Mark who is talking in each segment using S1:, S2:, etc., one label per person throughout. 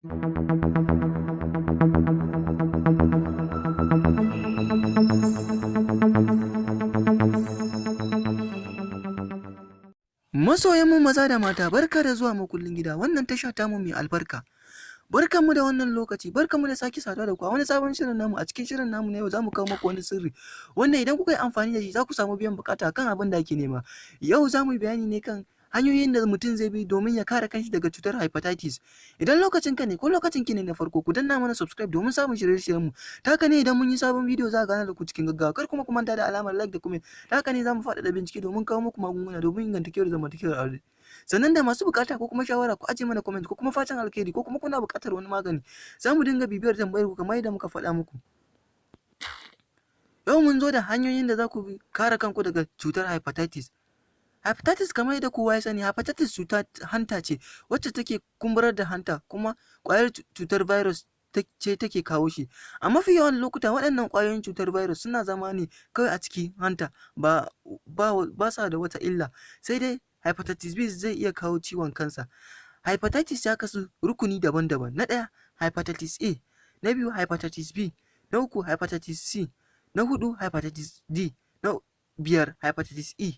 S1: Masoyanmu maza da mata, barka da zuwa makullin gida, wannan tasha tamu mai albarka. Barkanmu da wannan lokaci, barkanmu da sake saduwa da ku a wani sabon shirin namu. A cikin shirin namu na yau, za mu kawo muku wani sirri wanda idan kuka yi amfani da shi, za ku samu biyan buƙata kan abin da ake nema. Yau za mu yi bayani ne kan hanyoyin da mutum zai bi domin ya kare kanshi daga cutar hepatitis. Idan lokacin ka ne ko lokacin ki ne na farko, ku danna mana subscribe domin samun shirye-shiryen mu. Ta haka ne idan mun yi sabon bidiyo, za a gane da ku cikin gaggawa. Kar kuma ku manta da alamar like da comment. Ta haka ne za mu faɗaɗa bincike domin kawo muku magunguna domin inganta kyau da zamantakewar aure. Sannan da masu bukata ko kuma shawara, ku ajiye mana comment, ko kuma fatan alkhairi, ko kuma kuna bukatar wani magani, za mu dinga bibiyar tambayar ku kamar yadda muka faɗa muku. Yau mun zo da hanyoyin da za ku bi kare kanku daga cutar hepatitis. Hepatitis, kamar yadda kowa ya sani, hepatitis cuta hanta ce wacce take kumburar da hanta, kuma ƙwayar cutar virus ce take kawo shi. A mafi yawan lokuta, waɗannan ƙwayoyin cutar virus suna zama ne kawai a cikin hanta, ba sa da wata illa, sai dai hepatitis B zai iya kawo ciwon kansa. Hepatitis ya kasu rukuni daban-daban. Na ɗaya, hepatitis A; na biyu, hepatitis B; na uku, hepatitis C; na huɗu, hepatitis D; na biyar, hepatitis E.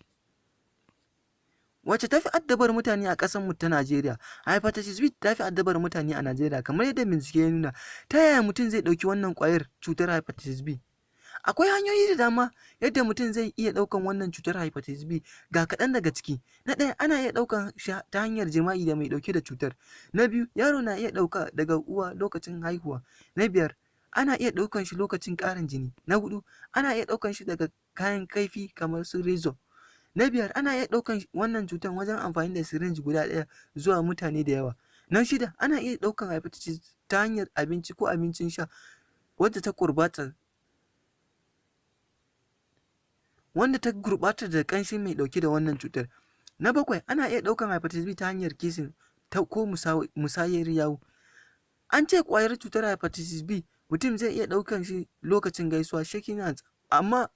S1: Wacce ta fi addabar mutane a ƙasarmu ta Najeriya? Hepatitis B ta fi addabar mutane a Najeriya, kamar yadda bincike ya nuna. Ta yaya mutum zai ɗauki wannan ƙwayar cutar hepatitis B? Akwai hanyoyi da dama yadda mutum zai iya ɗaukan wannan cutar hepatitis B. Ga kaɗan daga ciki. Na ɗaya, ana iya ɗaukan shi ta hanyar jima'i da mai ɗauke da cutar. Na biyu, yaro na iya ɗauka daga uwa lokacin haihuwa. Na biyar, ana iya ɗaukan shi lokacin ƙarin jini. Na huɗu, ana iya ɗaukan shi daga kayan kaifi kamar su razor. Na biyar, ana iya ɗaukan wannan cutar wajen amfani da syringe guda ɗaya zuwa mutane da yawa. Na shida, ana iya ɗaukan hepatitis ta hanyar abinci ko abincin sha wadda ta gurbata da ƙanshin mai ɗauke da wannan cutar. Na bakwai, ana iya ɗaukan hepatitis B ta hanyar kissing ta ko musayar yawu. An ce ƙwayar cutar hepatitis B mutum zai iya ɗaukan shi lokacin gaisuwa, shaking hands, amma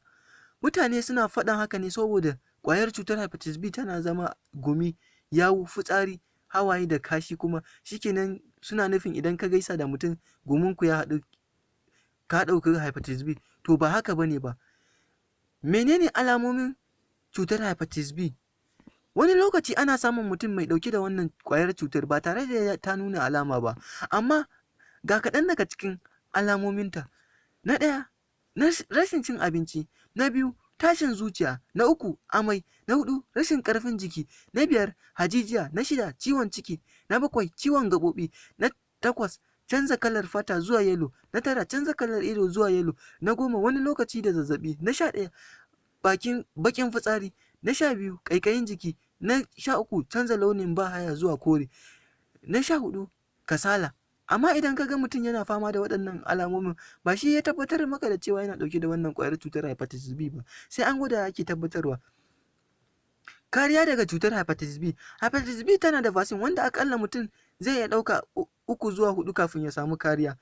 S1: mutane suna faɗin haka ne saboda ƙwayar cutar hepatitis B tana zama gumi, yawu, fitsari, hawaye da kashi, kuma shikenan suna nufin idan ka gaisa da mutum, guminku ya haɗu, ka ɗauki hepatitis B. To, ba haka bane ba. Menene alamomin cutar hepatitis B? Wani lokaci ana samun mutum mai ɗauke da wannan ƙwayar cutar ba tare da ta nuna alama ba, amma ga kaɗan daga cikin alamominta. Na ɗaya, rashin cin abinci; na biyu, tashin zuciya; na uku, amai; na huɗu, rashin ƙarfin jiki; na biyar, hajijiya; na shida, ciwon ciki; na bakwai, ciwon gaɓoɓi; na takwas, canza kalar fata zuwa yellow; na tara, canza kalar ido zuwa yellow; na 10, wani lokaci da zazzaɓi; na 11, baƙin fitsari; na 12, ƙaiƙayin jiki; na 13, canza launin bahaya zuwa kore; na 14, kasala. Amma idan ka ga mutum yana fama da waɗannan alamomin, ba shi ya tabbatar maka da cewa yana ɗauke da wannan ƙwayar cutar hepatitis B ba, sai an gwada ake tabbatarwa. Kariya daga cutar hepatitis B. Hepatitis B tana da vaccine wanda aƙalla mutum zai iya ɗauka uku zuwa huɗu kafin ya samu kariya.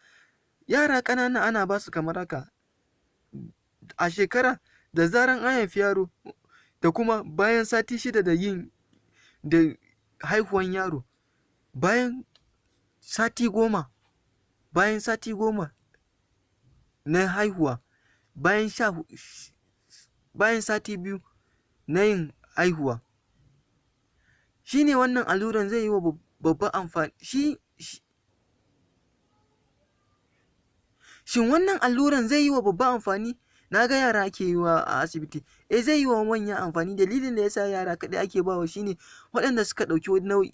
S1: Yara ƙanana ana ba su kamar haka: a shekara, da zaran an haifi yaro, da kuma bayan sati 6 da yin da haihuwan yaro, bayan sati 10, bayan sati 10 na haihuwa, bayan sati 2 na yin haihuwa. Shi ne wannan alluran zai yi wa babba amfani. Shin wannan alluran zai yi wa babba amfani? Na ga yara ake yi wa a asibiti. Eh, zai yi wa manya amfani. Dalilin da ya sa yara kaɗai ake bawa shine waɗanda suka ɗauki nauyi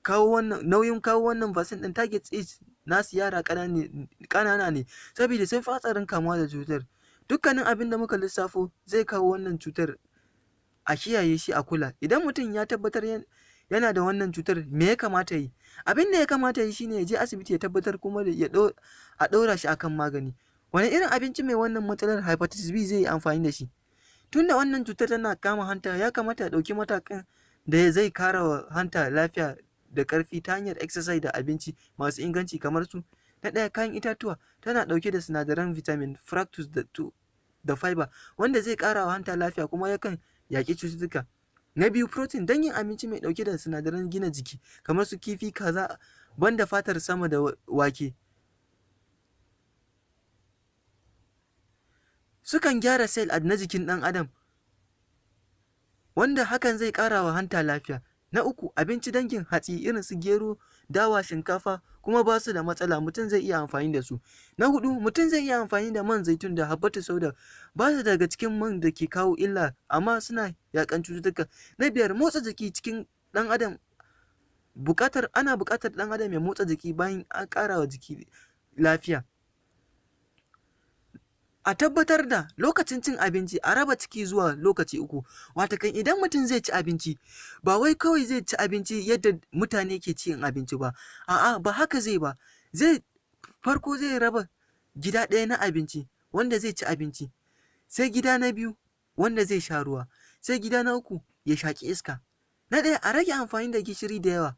S1: kawo wannan nauyin kawo wannan vaccine ɗin, target age nasu yara ƙanana ne, saboda sun fi hatsarin kamuwa da cutar. Dukkanin abin da muka lissafo zai kawo wannan cutar, a kiyaye shi, a kula. Idan mutum ya tabbatar yana da wannan cutar, me ya kamata yi? Abin da ya kamata yi shine ya je asibiti ya tabbatar, kuma ya a ɗora shi akan magani. Wane irin abinci mai wannan matsalar hepatitis B zai yi amfani da shi? Tunda wannan cutar tana kama hanta, ya kamata ya ɗauki matakan da zai kare wa hanta lafiya da ƙarfi ta hanyar exercise da abinci masu inganci, kamar su: na ɗaya, kayan itatuwa tana ɗauke da sinadaran vitamin, fructose da fiber, wanda zai ƙara wa hanta lafiya kuma yakan yaƙi cututtuka. Na biyu, protein, dangin abinci mai ɗauke da sinadaran gina jiki kamar su kifi, kaza, banda fatar sama da wake. Sukan gyara cell na jikin ɗan adam, wanda hakan zai ƙara wa hanta lafiya. Na uku, abinci dangin hatsi irin su gero, dawa, shinkafa kuma ba su da matsala, mutum zai iya amfani da su. Na huɗu, mutum zai iya amfani da man zaitun da habbatu sauda, ba su daga cikin man da ke kawo illa amma suna yaƙan cututtuka. Na biyar, motsa jiki cikin ɗan adam ana buƙatar ɗan adam ya motsa jiki bayan an ƙara wa jiki lafiya. A tabbatar da lokacin cin abinci a raba ciki zuwa lokaci 3. Watakan idan mutum zai ci abinci, ba wai kawai zai ci abinci yadda mutane ke cin abinci ba, a'a, ba haka zai ba. Zai farko zai raba gida ɗaya na abinci wanda zai ci abinci, sai gida na biyu wanda zai sha ruwa, sai gida na uku ya shaƙi iska. Na ɗaya, a rage amfani da gishiri da yawa.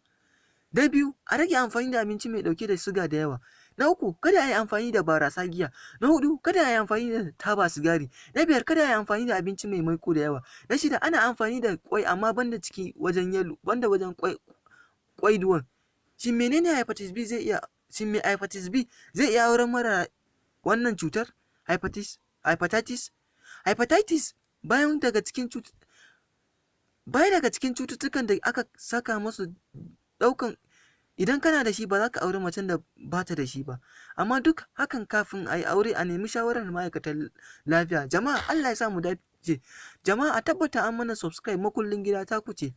S1: Na biyu, a rage amfani da abinci mai ɗauke da suga da yawa. Na uku, kada a yi amfani da barasa giya. Na huɗu, kada a yi amfani da taba sigari. Na biyar, kada a yi amfani da abinci mai maiƙo da yawa. Na shida, ana amfani da ƙwai amma banda ciki wajen yalo, banda wajen ƙwai ƙwaiduwan. Shin menene hepatitis B zai iya shin mai hepatitis B zai iya auren mara wannan cutar hepatitis? Hepatitis bayan daga cikin baya daga cikin cututtukan da aka saka masu ɗaukan idan kana da shi ba za ka auri macen da ba ta da shi ba, amma duk hakan kafin a yi aure a nemi shawarar ma'aikatan lafiya. Jama'a, Allah ya sa mu dace. Jama'a, a tabbata an mana subscribe. Makullin gida ta kuce.